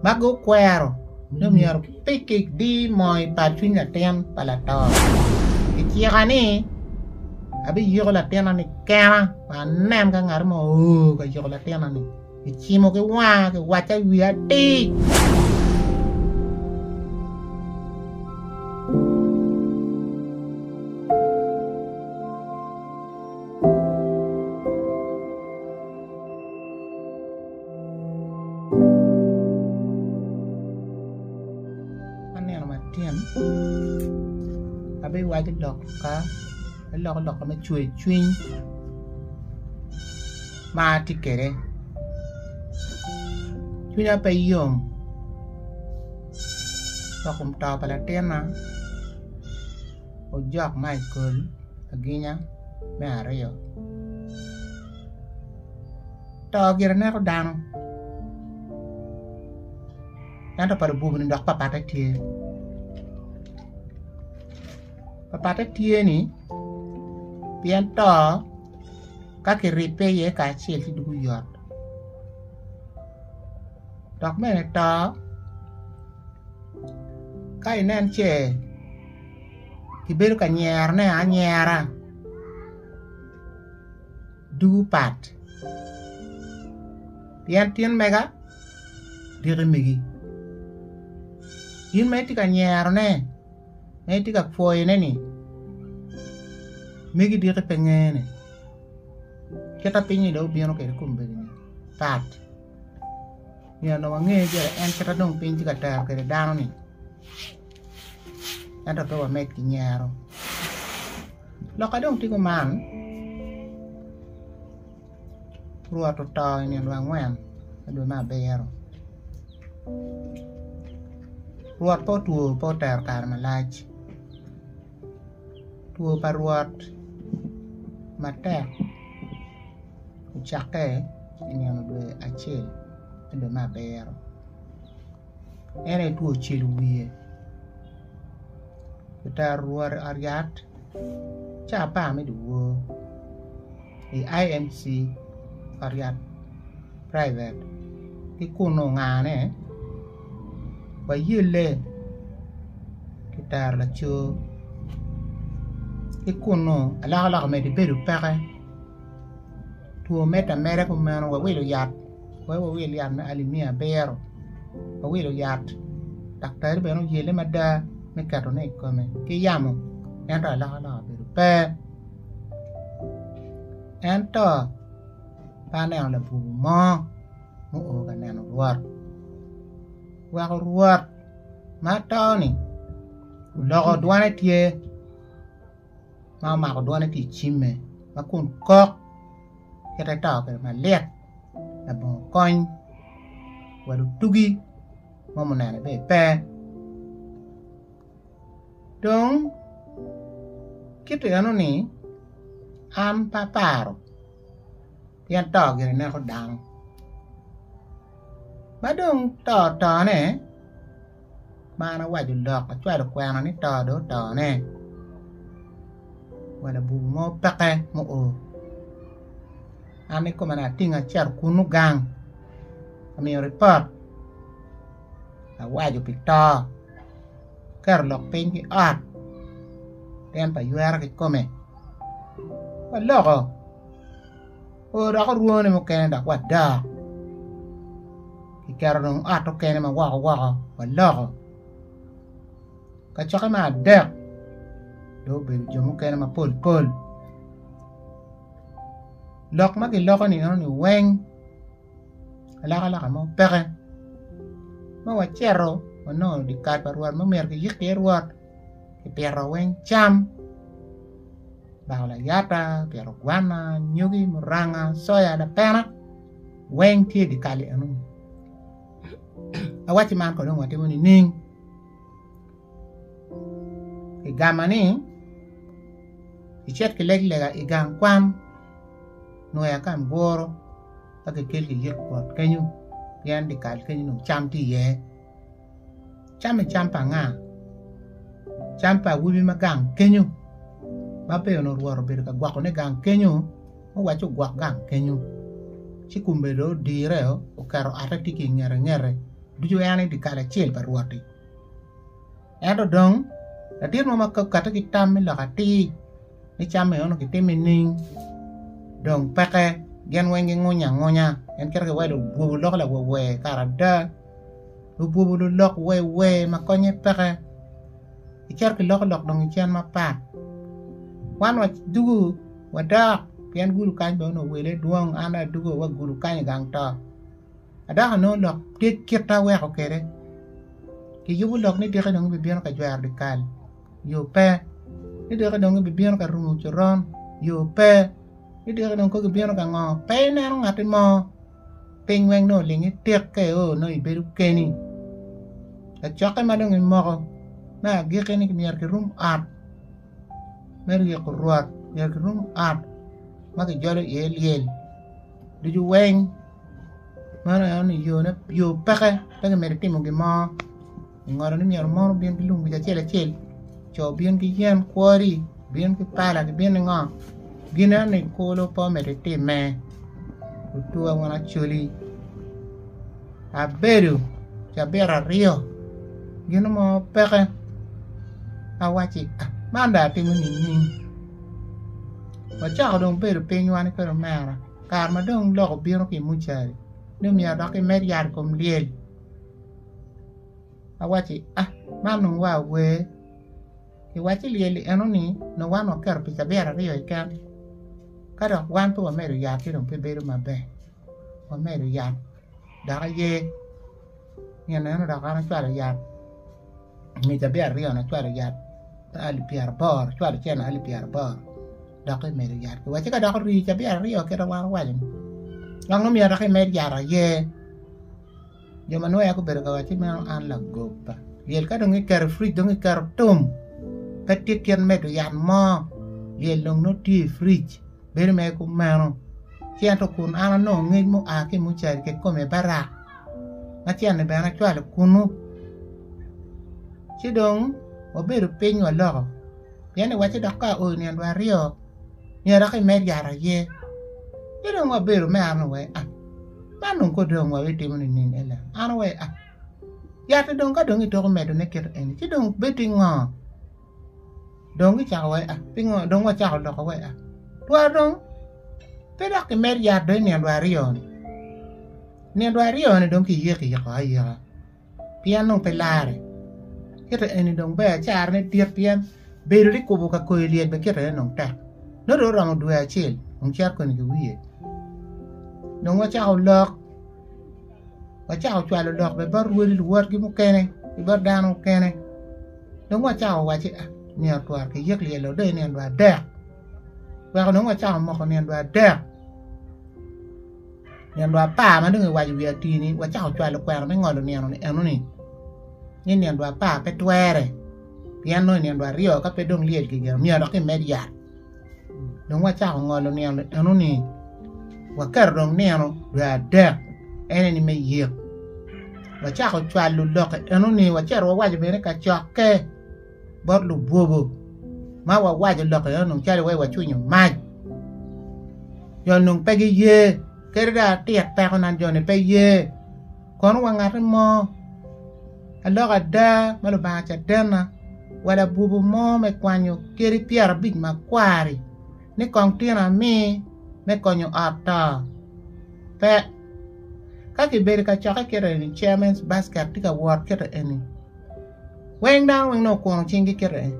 Ma gukwero ni myero pe kidi moo i pal cwiny latin pa lato. Kicika ni abiyiko latinna-ni kena wek anen ka ngat mo oo ka yiko latinna-ni. Kicimo ki wanga kiwacca i wiya atir. Aneno matyen abiwaco lok ka aloko lok me cwer cwiny ma atye kwede cwinya pe yom lok kom to pa latinna ojok Michael Aginya me aryo. To gire neko dano ento pa lubwomini dok papatte tye papatte tye ni pien to ka kiribbe iye kacel ci doko yot dok bene to ka inen ce kibedo ka nyerone anyera. Dugu pat pien tin mega diki megi in ma itye ka nyerone ma itye ka pwoyone ni megi diki pe ngene kit ma pinyi dong obino kwede kombeddi ni pat myero dong wange gire en kit ma dong piny tye ka tero kwede dano ni ento pe wamed ki nyero. Lok ka dong tye kuman, Rwot oto i nino angwen me dwe me abiro. Rwot pe otwo pe otero kare malac. Two pa Rwot matek ocakke i nino dwe acel me dwe me abiro. En aye two ocelo wiye. Kitero Rwot i ot yat ca apar me dyewor i IMC ot yat private ki kunu ongane wayelle kitero laco ki kunu alokaloka omedde bedo peke two medde ameda kumeno wawilo yat wek wawil yat me alip miya abiro wawilo yat daktari bene oyelle mada me ketone i kome ki yamo ento alokaloka obedo pe ento pe aneno labwor mo muo ka neno Rwot weko Rwot ma ato-ni oloko dwane tye ma omako dwane tye i cimme ma kun kok kite to kwede malit labongo kony wa lutugi mo munene bene pe dong kit enoni an pe aparo pien to gire neko dano ma dong to otone ma an awaco lok acwalo kwena ni to dong otone wa labwor mo peke muo an kikome dong atingo acito kunu gang amiyo ripot awaco pi to aketo lok piny ki ot pien pa ywera kikome waloko oo dok orwone mukene dok wadok kiketo dong ot okene ma woko woko waloko kacokke me adek dong obedo jo mukene mapol pol lok ma giloko-ni enoni weng alokaloka mo peke ma wacito wanongo dye kal pa Rwot ma myero kiyik iye Rwot kipito weng cam bako layata, pito gwana, nyogi, muranga, coya, lapena weng tye i dye kal enoni awacci man kono dong watimo nining? Kigama ni icit kileg lega i gang kwan nwoya ka muguro ka kikel kiyik bot kenyo pien dyekal kenyo nongo cam tye iye. Cam-mi cam pa anga? Cam pa awobi ma gang kenyo ma pe onongo Rwot obedo ka gwokone gang kenyo owacci ogwok gang kenyo ci kombedo odire oketo otte tye ki i ngete ngete. Ducu en aye dyekal acel pa Rwot-ti. Ento dong, ladit mo ma okati ki tam me lok atir ni cam eno kitimo nining dong peke gin weng gingunyo angunya en kit ma kiwaco lubwobo loko lawewe kara ada lubwobo lulok wewe ma konye peke icito kiloko lok dong icen mapat wan wadugo wadok pien gudo kany bene onongo wele dwong an dong adugo wa gudo kany i gang to. Adako anongo lok tye kit aweko kwede. Kiyubo lok ni diki dong ibibino ka jwero dyekal, yo pe. Ni diki dong ibibino ka rumo coron, yo pe. Ni diki dong kong ibino ka ngo, pe ineno ngatti mo. Piny weng nongo oling itik ka io nongo ibedo keni. Kacokke ma dong imoko me agikki ni myero kirum ot me ryeko Rwot, myero kirum ot ma kijolo iye lyel ducu weng. Meno aye ni yone yo peke pe kimito timo gin mo ingolo ni myero mon obin ki lum wic acel acel co obin ki yen kwori obin ki pala gibin ki ngo gin eno ni kulu pe omito itimme otwa wun acholi abedo cabit aryo gin mo peke awaci man dong atimo nining wacako dong bedo piny wan ki omera. Kare ma dong lok obino ki i mucari ni myero dok kimed yat i kom lyel, awacci, Ah, man dong wa awer. Kiwacci lyel-li eno-ni nongo wan waketo pi cabit aryo keken, ka dok wan pe wamedo yat ci dong pe bedo maber. Wamedo yat dok aye nino eno dok an acwalo yat nge cabit aryo-ni acwalo yat alip pyeraboro, acwalo cente alip pyeraboro. Dok imedo yat kiwacci ka dok ori cabit aryo kit ma wan owaco-ni dok nongo myero dok imed yat aye jo ma nwoya gubedo ka wacci meno an lagoba lyel ka dong iketo i fridge dong iketo tum pe tye kit medo yat mo lyel dong nongo tye i fridge bedo mere kumeno ci ento kun an anongo ngec mua ki i mucari kikome barak ma cen-ni bene acwalo kunu ci dong wabedo piny waloko. Pien iwacci dok ka ao i nino aryo, myero dok imed yat aye. Ci dong wabedo me an owe a, man dong kodi dong wabitimo nining ella? An owe a, yat-ti dong ka dong itoko medone kit eni, ci dong bed ngo? Dong gicako wai a, pingo dong wacako loko wai a, twero dong pe dok kimed yat dong i nino aryo-ni. Nino aryo-ni dong kiyeko iyeko ayeka. Pien nongo pe larre. Kite eni dong ber acarane dit pien bedo ni kubo ka koyo lyel bene kite dong tek. Nongo dong oromo dwe acel dong cito koni ki wiye. Dong wacako lok, wacako cwalo lok bene bot rwodi luwotgi mukene ki bot dano mukene. Dong wacako wacci ah myero twero kiyik lyel dong i nino adek. Weko dong wacako moko nino adek. Nino apar ma dong iwaco i wi ati-ni, wacako cwalo kwena me ngolo nino-ni enoni ni nino apar pe twere pien nongo i nino aryo ka pe dong lyel kigeno myero dok kimed yat. Dong wacako ngolo nino enoni waketo dong nino dwe adek ene ni me yik wacako cwalo lok enoni wacito wawaco bene kacokke bot lubwobo ma wawaco lok eno dong calo wai wacwinyo mac jo dong pe giye kadi dong atit pekona joni pe ye kono wa ngati mo aloko ada ma Lubanga cadenna wa labwobo mo me kwanyo kadi pyerabic makwar-ri ni kong tino ami me konyo ot to pe ka kibedo ka cokke kite eni chairman's basket tye ka wot kite eni. Weng dano weng nongo okuno cinggi kite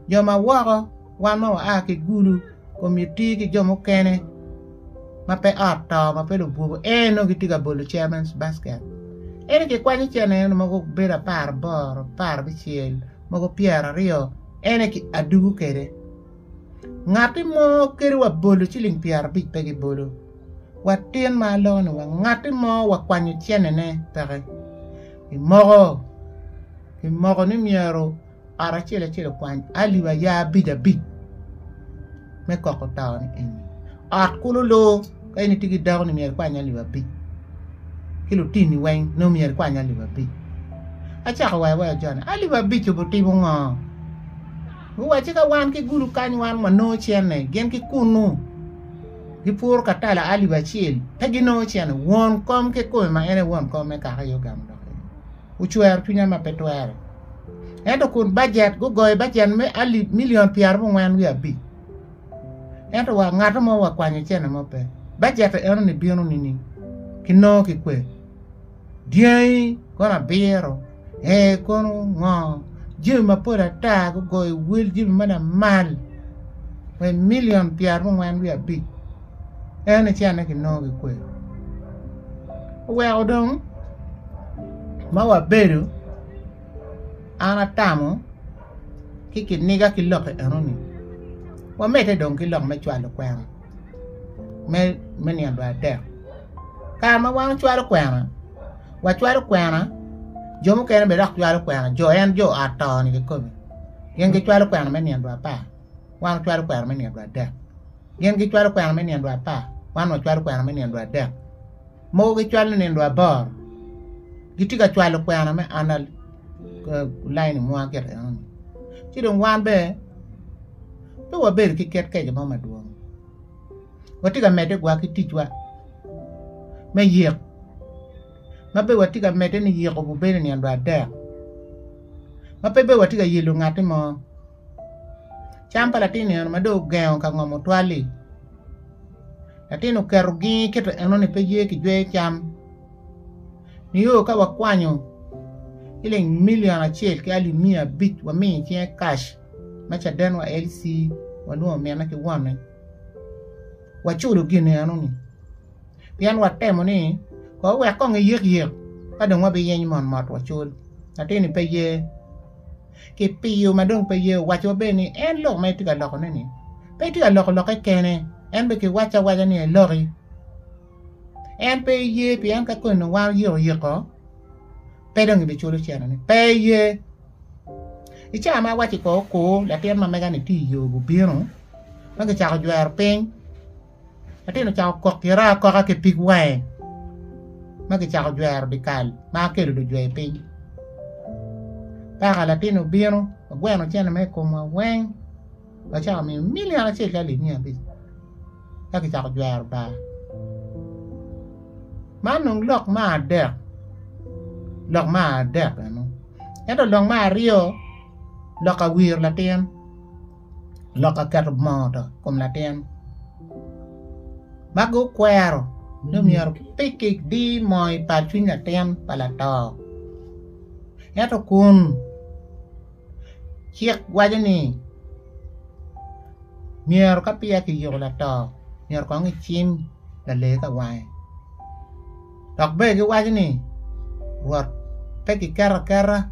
jo ma woko wan ma waa ki Gulu komitti ki jo mukene ma pe ot to ma pe lubwogo en nongo gitye ka bolo chairman's basket ento kikwanyo cene eno mogo bedo aparaboro aparabicel mogo pyeraryo en aye adugo kwede ngatti mo kadi wa bolo ciling pyerabic pe gibolo wa tin ma aloko ni wa ngatti mo wakwanyo cenene peke. Kimoko, kimoko ni myero ot acel acel okwany alip aya abic abic me koko to ni eni. Ot kulu luu ka in itye ki dako ni myero ikwany alip abic ki lutini weng nongo myero ikwany alip abic. Acako waco wa jo ni alip abic obitimo ngo? Guwacci ka wan ki gulu kany wan wanongo cene gin ki kunu. Gipuro katala alip acel, pe ginongo cente. Won kom kikome ma en aye won kom me kaka aye ogamo lok eni. Ocwero cwinya ma pe twere. Ento kun bajet gugoyo bajet me alip milion 95. Ento wa ngat mo wakwanyo cene mo pe. Bajet enoni bino nining? Kinongo ki kwe? Dyangi kono abiro, ee kono ngo? Jami mapol ata gugoyo wel jami ma lamal wa i milion 95. Enoni cene kinongo ki kwe? Oweko dong ma wabedo an atamo ki kiniga ki lok enoni wamedde dong ki lok me cwalo kwena me nino adek kare ma wan wacwalo kwena wacwalo kwena jo mukene bene dok cwalo kwena jo en jo ot to ni kikome gin gicwalo kwena me nino apar wan wacwalo kwena me nino adek gin gicwalo kwena me nino apar wan wacwalo kwena me nino adek mogo gicwalo nino aboro gitye ka cwalo kwena me ana lain mwa gire enoni ci dong wan bene pe wabedo ki kit keco mo madwong watye ka medde gwa ki ticwa me yik ma bene watye ka medde ni yiko obedo nino adek ma pe bene watye ka yelo ngatti mo cam pa latin eno ma dong ogengo ka ngom otwal-li latin oketo gingi kite enoni pe ye kijwe cam nio ka wakwanyo ciling milion acel ki alip 500 wamiyo i cinge kac ma caden wa LC walwongo mine ki wonne waculo gin enoni pien watemo ni ko wek kong iyik yik ka dong wabiyenyo mot mot wacul latin-ni pe ye ki piyo ma dong pe ye owaco wa bene ni en lok ma itye ka lokone ni pe itye ka loko lokke kene en bene kiwaco awaca ni eloki en pe ye pien ka koni dong wan oyiko yiko pe dong ibiculo cene-ni pe ye. I caa ma awaco i kor okur latin ma mega-ni tye i yo gubino ma kicako jwero piny latin ocako kok ira akoka ki pig wange ma kicako jwero dyekal ma akelo lujwer piny paka latin obino wagweno cene ma i komwa weng wacako miyo milion acel ki alip 500 ka kicako jwero bar. Man dong lok me adek, lok me adek eno ento lok me aryo lok ka wiro latin lok ka keto moo i kom latin ma gukwero ni myero pe kidi moo i pal cwiny latin pa lato ento kun cik waco ni myero ka peya kiyiko lato myero kong icim lalee ka wange dok bene giwaco ni Rwot pe kiketo aketa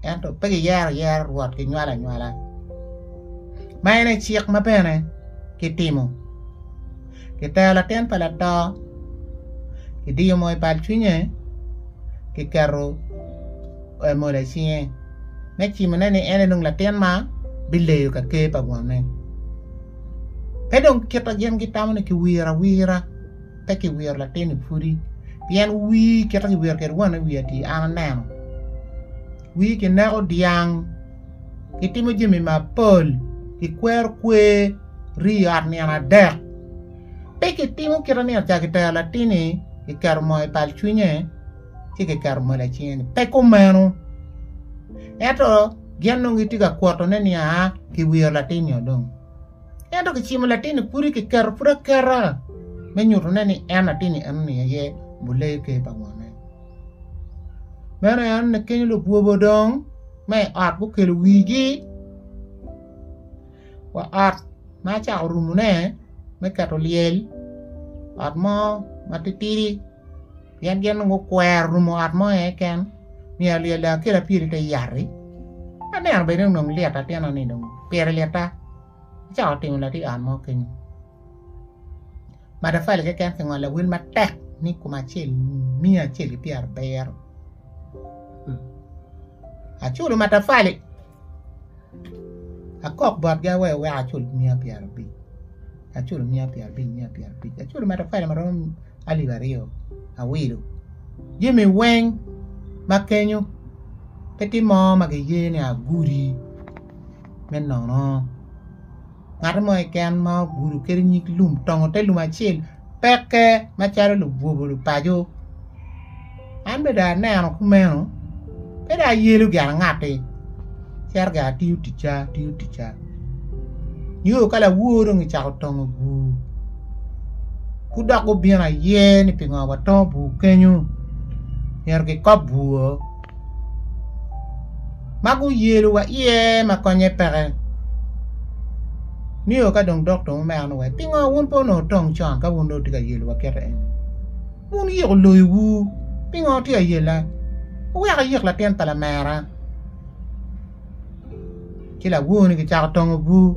ento pe kiyero ayera Rwot kinywalo anywala ma en aye cik ma bene kitimo kitero latin pa lato kidiyo moo i pal cwinye kiketo mola i cinge me cimone ni en aye dong latin ma bileyo ka ker pa wonne. Pe dong kit ma gin gitamo ni kiwiro awira, pe kiwiro latin-ni pudi, pien wir kit ma kiwiro kwede wonne wiye atir an aneno. Wir kineko dyang, kitimo jami mapol, kikwero kwer rii i ot nino adek. Pe kitimo kit ma nino ca kitero latin-ni kiketo moo i pal cwinye ci kiketo mola i cinge-ni, pe kumeno. Ento gin dong gitye ka kwotone ni aa kiwiro latin-ni dong. Ento kicimo latin-ni pudi kiketo pud aketa me nyutone ni en latin-ni enoni aye buleyo ker pa wonne. Meno enoni kenyo lubwobo dong me i ot gukelo wigi wa ot ma acako rumone me keto lyel ot mo matitidi pien gin dong gukwero rumo ot mo keken myero lyel dong akel apyel ite yat-ti aneno bene ni dong lyet atina-ni dong pire litta acako timo latin ot mo kenyo matafali keken kingolo awil matek ni kome acel 170 aculo matafali akok botgi aweko wek acul 150 aculo 150 150 aculo matafali ma romo alip aryo awilo jami weng ma kenyo pe tye mo ma giye ni agudi me nono ngat mo keken ma ogudo kadi nyig lum tongo te lum acel peke macalo lubwobo lupaco an bene dong aneno kumeno. Pe dong ayelo gin angatti, cito gin atiyo ticca, atiyo ticca. Nio ka lawor dong ocako tongo bur, pud dok gubino aye ni pingo watongo bur kenyo, myero gikop bur-o. Ma guyelo wa iye ma konye peke. Nio ka dong dok dong omera ni wai pingo wun pe onongo wutong con ka wun dong wutye ka yelo wa kite eni? Wun yiko loyowu, pingo wutye ka yela? Wuwek ayik latin pa lamera. Ci lawor-ni kicako tongo bur,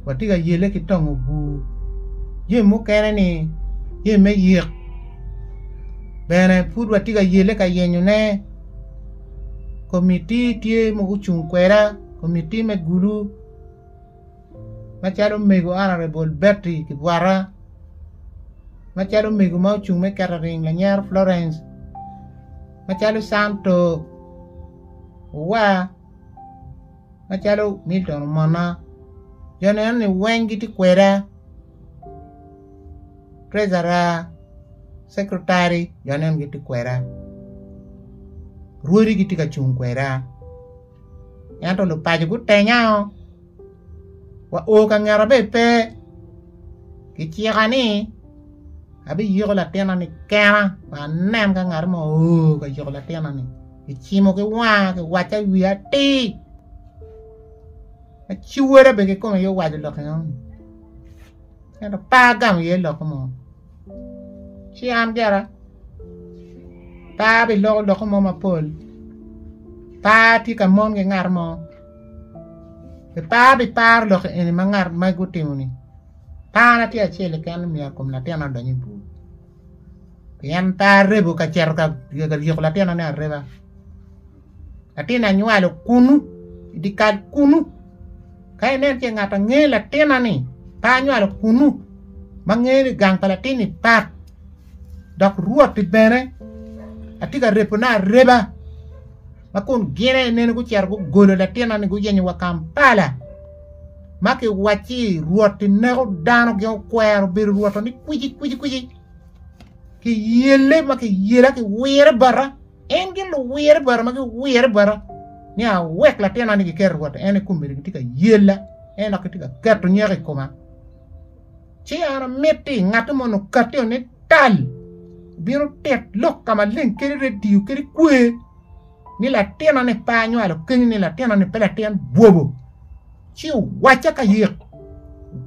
watye ka yelle ki tongo bur. Jami mukene-ni jami me yik bene pud watye ka yelle ka yenyone. Komitti tye ma gucung kweda, komitti me Gulu macalo mego Honourable Betty Kibwata macalo mego ma ocung me catering Lanyero Florence macalo Santo Owa macalo Milton Omona jo neno ni weng gitye kweda treasurer secretary jo neno gitye kweda rwodi gitye ka cung kweda ento lupaco gutenya o wa o ka ngeta bene pe kicika ni abiyiko latinna ni kena wek anen ka ngat mo oo ka yiko latinna ni kicimo ki wanga kiwacca wiya atir ci woda bene kikome aye owaco lok enoni ento pe agamo iye lok mo ci an gira pe abiloko lok mo mapol pe atye ka mon ki ngat mo pe abiparo lok eni ma ngat ma gutimo-ni Parna tye acel keken ni myero kom latinna odony i bur pien pe arebo ka cito ka yiko latinna ni areba latinna anywalo kunu i dye kal kunu ka inen ce ngat ange latinna ni pe anywalo kunu ma ngeyo ni gang pa latinni pat dok rwot-ti bene atye ka rebone areba ma kun gin aye nene gucito gugolo latinna-ni guyenyo wa Kampala ma kiwacci Rwot-ti neko dano gin okwero bedo Rwot-to ni kwici kwici kwici kiyelle ma kiyela kiwire bota en gin luwire bota ma giwire bota ni awek latinna ni giket Rwot en i kombeddi gitye ka yela en dok gitye ka keto nyeko i koma. Ci an amiti ngat mo onongo okatti ni tal obino tit lok ka maleng kadi redio kadi kwer ni latinna ni pe anywalo kenyo ni latinna ni pe latin bwobo ci owacca ka yik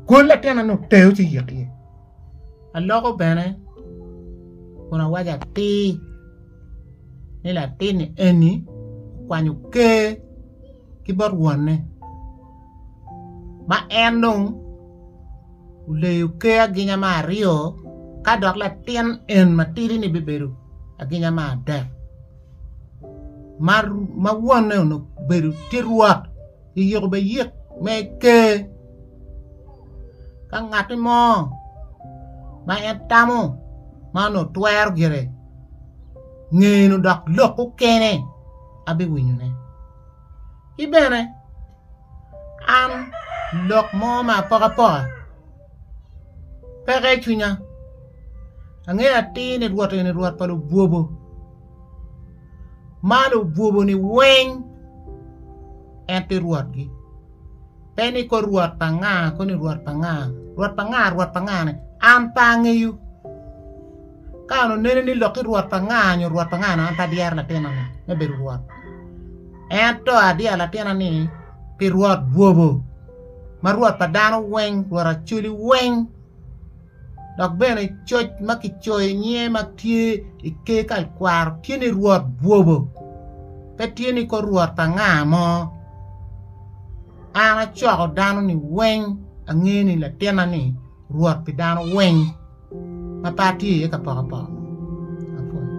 ogol latinna ni oter ci yik iye. Aloko bene kun awaco atir ni latinni eni okwanyo ker ki bot wonne ma en dong oleyo ker aginya me aryo ka dok latin en matidi-ni bibedo aginya me adek ma wonne onongo obedo tye rwot kiyiko bene yik me ker ka ngatti mo ma en tamo ma onongo twero gire ngeno dok lok mukene abiwinyone ki bene An lok mo me apokapoka peke i cwinya angeyo atir ni Rwot eni Rwot pa lubwobo ma lubwobo-ni weng en tye Rwotgi pe ni kor Rwot pa nga kor ni Rwot pa nga Rwot pa nga Rwot pa nga-ni an pe angeyo ka onongo nene ni lok ki Rwot pa nga nyo Rwot pa nga-ni an pe adyero latinna-ni me bedo Rwot. Ento adyero latinna ni pi Rwot bwobo, ma Rwot pa dano weng, Rwot Acholi weng, dok bene coc ma kicoyo nyinge ma tye i ker kalkwaro tye ni Rwot bwobo, pe tye ni kor Rwot pa nga mo. An acoko dano-ni weng, angeyo ni latinna ni Rwot pi dano weng ma pe atye iye ka poko apoka. Apwoyo.